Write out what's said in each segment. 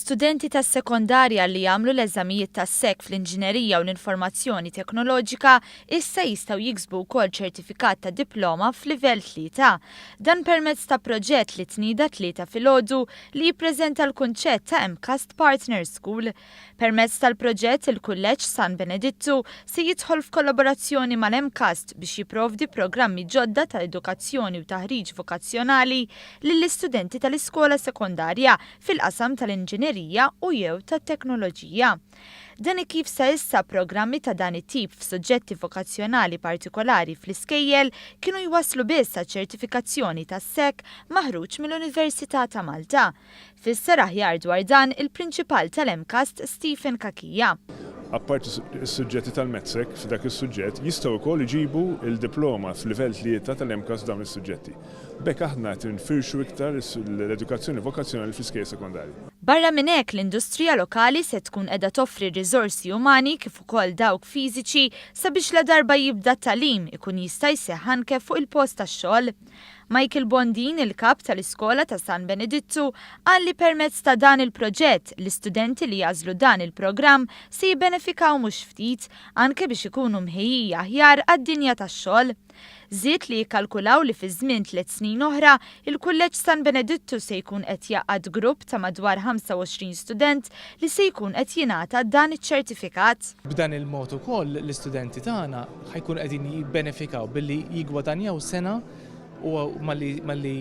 Studenti tas-sekondarja li jagħmlu l-eżamijiet tas-SEC fl-Inġinerija u l-Informazzjoni Teknoloġika issa jistgħu jiksbu wkoll ċertifikat ta' diploma f'livell tlieta. Dan permezz ta' proġett li tnieda t-Tlieta filgħodu li jippreżenta l-kunċett ta' MCAST Partner School. Permezz tal-proġett, il-Kulleġġ San Benedittu se jidħol f'kollaborazzjoni mal-MCAST biex jipprovdi programmi ġodda ta' edukazzjoni u taħriġ vokazzjonali lill-istudenti tal-iskola sekondarja fil-qasam tal-inġinerija u jew tat-teknoloġija. Dan kif sa issa programmi ta' dan it-tip f'suġġetti vokazzjonali partikolari fl-iskejjel kienu jwasslu biss għaċ-ċertifikazzjoni tas-SEC maħruġ mill-Università ta' Malta. Fisser aħjar dwar dan il-Prinċipal tal-MCAST Stephen Cachia. Apparti s-suġġetti tal-MATSEC f'dak is-suġġett, jistgħu wkoll iġibu l-diploma f'livell tlieta tal-MCAST f'dawn is-suġġetti. B'hekk aħna qed infirxu iktar l-edukazzjoni vokazzjonali fl-iskejjel sekondarji. Barra minn hekk, l-industrija lokali se tkun qiegħda toffri riżorsi umani kif ukoll dawk fiżiċi sabiex ladarba jibda t-tagħlim ikun jista' jseħħ anke fuq il-post tax-xogħol. Michael Bondin, il-Kap tal-Iskola ta' San Benedittu, qal li permezz ta' dan il-proġett, l-istudenti li jagħżlu dan il-programm se jibbenefikaw mhux ftit, anke biex ikunu mħejjija aħjar għad-dinja tax-xogħol. Żied li jikkalkulaw li fi żmien tliet snin oħra, il-Kulleġġ San Benedittu se jkun qed jgħaqqad grupp ta' madwar 25 student li se jkun qed jingħata dan iċ-ċertifikat. B'dan il-mod ukoll l-istudenti tagħna ħa jkunu qegħdin jibbenefikaw billi jiggwadanjaw sena u malli malli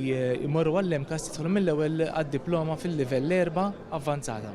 jmorru għall-MCAST jidħlu mill-ewwel għad-diploma fil-livell erba' avvanzata.